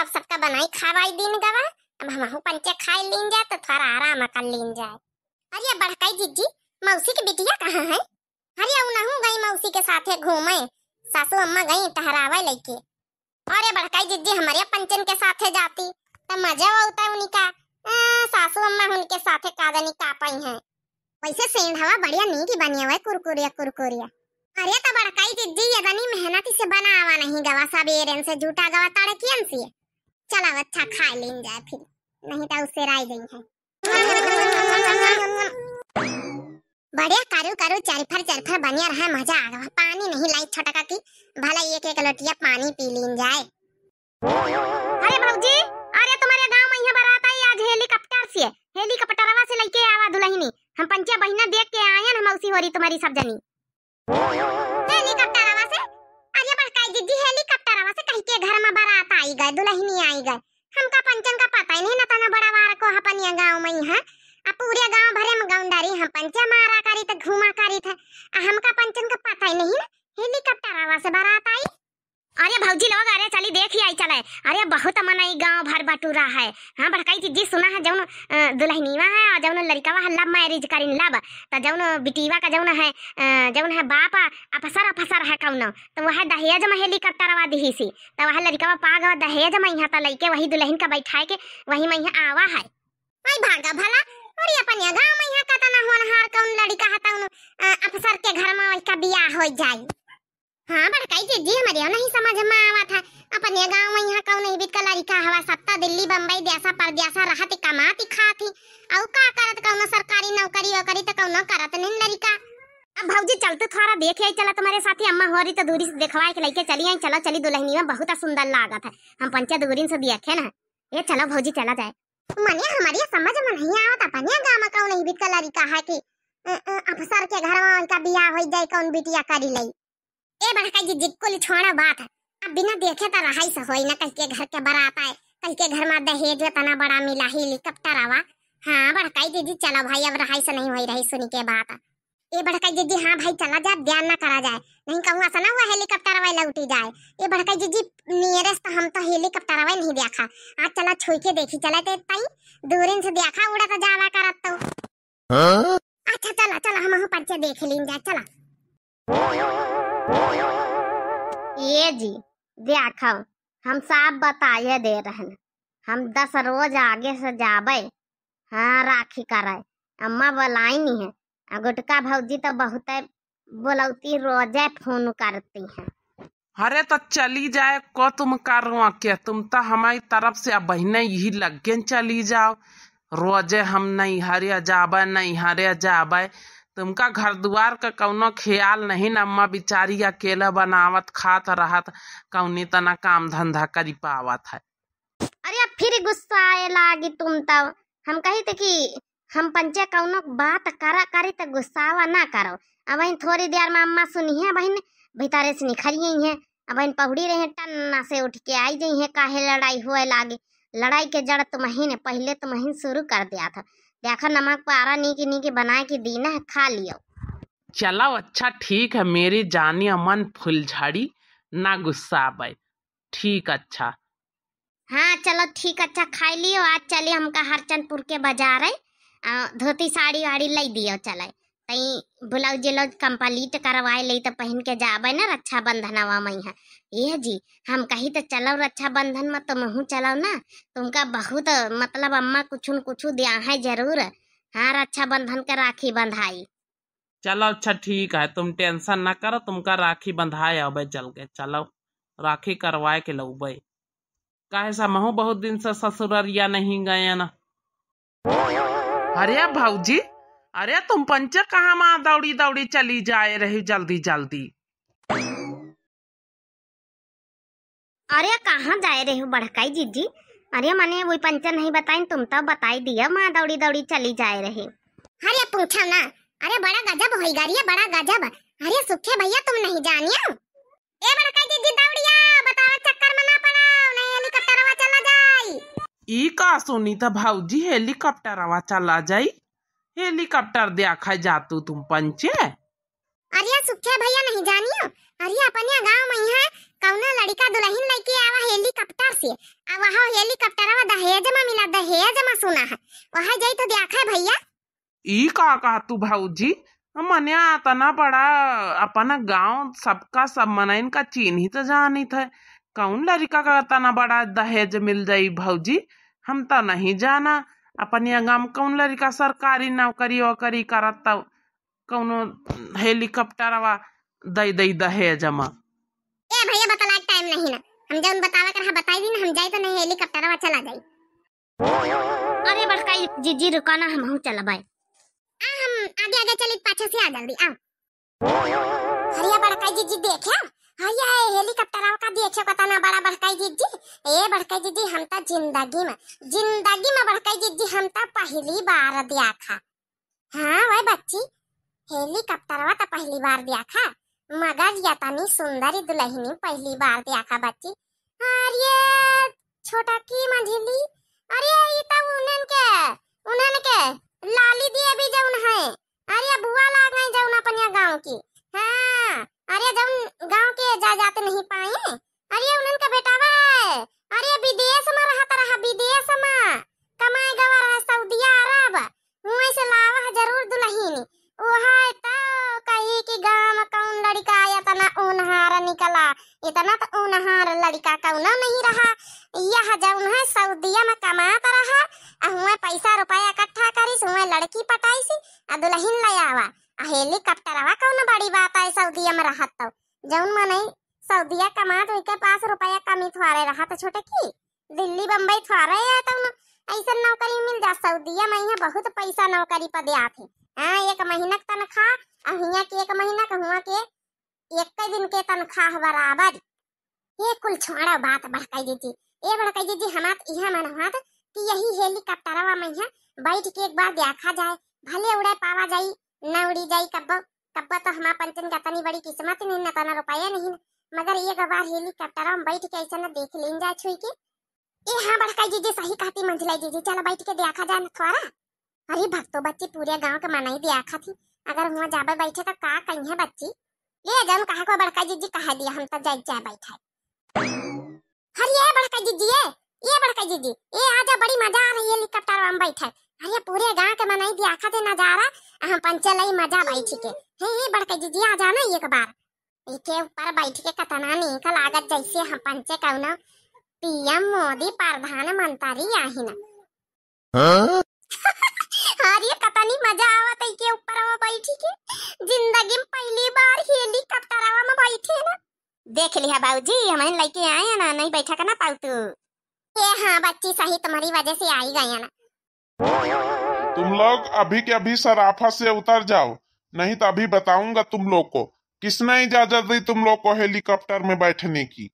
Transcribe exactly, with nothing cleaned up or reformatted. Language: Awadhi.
अब सबका बनाई खावाई दीन गवा, अब हमहू पंचे खाई लीन जाए तो थोड़ा आराम कर लीन जाए। अरे बड़काई जिज्जी, मौसी के बिटिया कहाँ है? अरे उनहू गई मौसी के साथे घूमे, सासू अम्मा गई टहरावे लइके। अरे बड़काई जिज्जी, हमरे पंचन के साथे जाती त मजा आवता उनका। अ, सासू अम्मा उनके साथे का जानी का पाई हैं। वैसे सेंधवा बढ़िया नीक बनिया हुआ है, कुरकुरिया कुरकुरिया। अरे त बड़काई जिज्जी, ये दनी मेहनत से बनावा नहीं गवा, सबेरन से जूटा गवा तड़कियन से। चला अच्छा खा लीन जाए फिर, नहीं तो उससे राय गई है। बढ़िया करू करू चरफर चरफर बनिया रहा, मजा आ गवा। पानी नहीं लाई छोटका की, भला एक एक लोटिया पानी पी लीन जाए। अरे भौजी, अरे तुम्हरे गाँव मा यहाँ बारात आई आज हेलीकॉप्टर से, हेलीकॉप्टरवा से लइके आवा दुलहिनी। हम पंचे बहिना देख के आयन, हम औसी होरी तुम्हरी सब जनी। हेलीकॉप्टरवा से? अरे बड़काई जिज्जी, हेलीकॉप्टरवा से कहिके घर मा बारात आई गए, दुलहिनी आई गए। हमका पंचन का पता ही नहीं ना, तना बड़ा वार को अपनिया गाँव मा यहाँ। आ पूरे गाँव भरे मा गौंडारी हम पंचे मारा करी त घूमा करी थे। आ हमका पंचन का पता ही नहीं ना, हेलीकॉप्टरवा से बारात आई। अरे भौजी लोग, अरे चली देखी आई चले। अरे बहुत मनई गाँव भर बटुरा है। हाँ बड़काई जिज्जी, सुना है जौन, अ, दुलहिनीवा है और जौन लड़िकवा है love marriage करिन love। त जौन बिटीवा का जौन है, अ, जौन है बाप अफसर, अफसर है कौनो, त वह दहेज मा हेलीकॉप्टरवा दिहिसी। त वह लड़िकवा पा गवा दहेज मा, यहाँ त लइके वही दुलहिन का बैठाए के वही मा यहाँ आवा है। आई भागा भला, अरे अपनिया गाँव मा यहाँ कतना होनहार कौन लड़िका है तौन, अ, अफसर के घर मा वही का बियाह होइ जाई। हाँ बड़काई जिज्जी, हमरे नहीं समझ मा आवत है। अपने गाँव मा यहाँ कौन ही बित का लड़िका हवा, सत्ता दिल्ली बम्बई देसा परदेसा रहत कमात खात ही। अउ का करत कौनो सरकारी नौकरी वोकरी त कौनो करत नहीं लड़िका। अब भौजी चल तू थोड़ा देख आई चला तुम्हरे साथी अम्मा होरी त दूरी से देखवाए के लइके चली आई। चलो चली दुलहिनीवा बहुत सुंदर लागत है। हम पंचे दूरिन से देखे ना। ए चलो भौजी चला जाए। मने हमरे समझ मा नहीं आवत अपने गाँव मा कौन ही बित का लड़िका है कि, अ, अ, अफसर के घर मा उनका बियाह होइ जाए कौन बिटिया करी लई। ए बड़काई जिज्जी, कुल छोड़ा बात। अब बिना देखे त रहाई से होई ना, कहिके घर के बारात आए, कहिके घर मा दहेज एतना बड़ा मिला हेलीकॉप्टरवा। हाँ बड़काई जिज्जी, चला भाई, अब रहाई से नहीं होई रही सुनी के बात। ए बड़काई जिज्जी, हाँ भाई चला जाए, ध्यान ना करा जाए, नहीं कहूँ ऐसा ना हुआ हेलीकॉप्टरवा लौटी जाए। ए बड़काई जिज्जी, नियरेस त हम त हेलीकॉप्टरवा नहीं देखा। आज चला छुई के देखी चला ते तई, दूरिन से देखा उड़ा त जावा करत तो। हाँ? अच्छा चला चला, हमहू पंचे देख लीन जाए, चला। ए जी, देखो, हम साफ बताए दे रहन, हम दस रोज आगे से जाबे, हाँ, राखी करे, अम्मा बोलाई नहीं है, आ गुटका भौजी त बहुते बोलौती, रोजे फोन करती हैं। अरे त चली जाए को तुम करवा के, तुम त हमारी तरफ से अब बहिने यही लग्गेन चली जाओ। रोजे हम नैहरे जाबे, नैहरे जाबे। तुमका घर दुआर का कौनो ख्याल नहीं न, अम्मा बिचारी अकेले बनावत खात रहत, कौनी तना काम धंधा करी पावत है। अरे अब फिर गुस्सा आए लागी तुम तब। हम कही थे कि हम पंचे कौनो बात करा करी त गुस्सावा ना करो। अब वहीं थोड़ी देर मा अम्मा सुनी है बहिन, भीतरे से निखरी गई है। अब वहीं पहुड़ी रहे टन्ना से उठ के आई जई है, काहे लड़ाई हुए लागी। लड़ाई के जड़ तुमहिन, पहिले तुमहिन शुरू कर दिया था। देखा नमक पारा नीकी नीकी बनाए के दीना है, खा लियो। चलो अच्छा ठीक है मेरी जानी अमन फुलझड़ी, ना गुस्सा आवे। ठीक अच्छा। हाँ चलो ठीक अच्छा, खाई लियो। आज चली हमका हरचंदपुर के बाजार है, आ, धोती साड़ी वाड़ी लई दियो चले, तई ब्लाउज व्लाउज complete करवाए ले त पहन के जाबे ना रक्षाबंधनवा मा यहाँ। ए जी, हम कही त चलो रक्षाबंधन मा तुमहू चलो ना, तुमका बहुत मतलब अम्मा कुछु न कुछु दिया है जरूर। हाँ रक्षाबंधन के राखी बंधाई। चलो अच्छा ठीक है, तुम tension ना करो, तुमका राखी बंधाए आबे चल के, चलो राखी करवाए के लौबे। काहे से हमहू बहुत दिन से ससुररिया नहीं गए ना। अरे भौजी, अरे तुम पंचे कहाँ मा दौड़ी दौड़ी चली जाए रही जल्दी जल्दी? अरे कहाँ जाए रहे हो बड़काई जिज्जी? अरे मने वही पंचे नहीं बताइन, तुम तो बताई दिया, मा दौड़ी दौड़ी चली जाए रहे। अरे पूछो ना, अरे बड़ा गजब होई गरिया, बड़ा गजब। अरे सुखे भैया तुम नहीं जानियो? ए बड़का जिज्जी दौड़िया, बतावा चक्कर मा ना पड़ाओ, नहीं हेलीकॉप्टरवा चला जाई। ई का सुनी त भौजी हेलीकॉप्टरवा चला जाई? हेलीकॉप्टर देखा जातू तुम पंचे? अरे सुखे भैया नहीं जानियो, अरे अपने गाँव में यहाँ कौनो लड़िका दुलहिन लइके आवा helicopter से, आ वह helicopterवा दहेज में मिला, दहेज में सुना है, वह जाई तो देखा है भैया। ई का कहा तू भौजी? मने अतना बड़ा अपन गाँव, सबका सब मनइन का चीन्हित जानित है, कौन लड़िका का अतना बड़ा दहेज मिल जाई भौजी? हम तो नहीं जाना अपन ये गाँव कौन लड़िका सरकारी नौकरी वोकरी करत, तब कौनो helicopterवा दई दई दहेज में। ए भैया, बतला के time नहीं ना, हम जौन बतावे कर हा बताई दी ना, हम जाई तो नहीं helicopterवा चला जाई। अरे बड़काई जीजी रुका ना, हमहू चलबै। आ हम आगे आगे चली, पाछे से आ जल्दी, आओ। हरिया बड़काई जीजी देखे, हरिया ए helicopterवा का देखे, कतना बड़ा बड़काई जीजी। ए बड़काई जीजी, हम तो जिंदगी में, जिंदगी में बड़काई जीजी हम तो पहली बार देखा। हाँ वै बच्ची, helicopterवा त पहली बार देखा, मगर यतनी सुंदर दुलहिनी पहली बार देखा बच्ची। अरे छोटकी मंझिली, अरे ई त उन्हन के, उन्हन के लाली देवी जौन है, अरे बुआ लाग गई जौन अपने गाँव की। हाँ, अरे जौन गाँव के जा जाते नहीं पाए, अरे उन्हन का बेटावा, अरे विदेश में रहत रहा, विदेश में कमाए गवा रहा सऊदिया अरब, हुआं से लावा है जरूर दुलहिन। ओहे तो कही कि गाँव में कौन लड़िका एतना ओनहार निकला, एतना तो ओनहार लड़िका कौनो नहीं रहा। यह जौन है सऊदिया में कमात रहा, आ हुआं पैसा रुपया इकट्ठा करिस, हुआं लड़की पटाइस, आ दुलहिन ले आवा, आ helicopterवा कौनो बड़ी बात है सऊदिया में रहत तो। जौन मनई सऊदिया कमात, ओके पास रुपया कमी थोड़े रहा तो छोटकी, दिल्ली बम्बई थोड़े है तो न, ऐसन नौकरी मिल जा। सऊदिया में यहाँ बहुत पैसा नौकरी पर देत है। हाँ, एक महीना के तनख्वाह, आ हियाँ के एक महीना के, हुआं के एक दिन के तनख्वाह बराबर। ये कुल छोड़ा बात बड़काई जीजी। ए बड़काई जीजी, हमार इहाँ मन हुआ कि यही helicopterवा में यहाँ बैठ के एक बार देखा जाए, भले उड़े पावा जाई, न उड़ी जाई कब्बो। कब्बो तो हमार पंचन का तनी बड़ी किस्मत नहीं, न तना रुपया नहीं, मगर एक बार helicopterवा में बैठ के ऐसे न देख लेन जाए छुई के। ए हाँ बड़काई जीजी, सही कहती मंझिलाई जीजी, चलो बैठ के देखा जाए न थोड़ा। अरे भक्तो बच्ची, पूरे गाँव के मनई देखा थी, अगर हुआं जाबे बैठे तो का कही है बच्ची? ले जौन कहा को बड़काई जीजी कहा दिया, हम तो जाए जाए बैठे। अरे ये बड़काई जीजी, ये, ये बड़काई जीजी, ये आजा, बड़ी मजा आ रही है helicopterवा में बैठे। अरे पूरे गाँव के मनई देखा थे नजारा, हम पंचे लई मजा बैठ के। हे, हे बड़काई जीजी, आ जाना एक बार। एके ऊपर बैठ के कतना नीक लागत, जैसे हम पंचे कौनो पीएम मोदी प्रधानमंत्री आहिन। हाँ? अरे कतनी मजा आवत है के ऊपर वो बैठी के। जिंदगी में पहली बार helicopterवा में बैठे ना। देख लिहा बाबूजी, हमन लइके आए हैं ना, नहीं बैठा करना पाऊ तू। ए हाँ बच्ची, सही तुम्हारी वजह से आई गए ना। तुम लोग अभी के अभी सराफा से उतर जाओ, नहीं तो अभी बताऊंगा तुम लोग को किसने इजाजत दी तुम लोग को helicopter में बैठने की।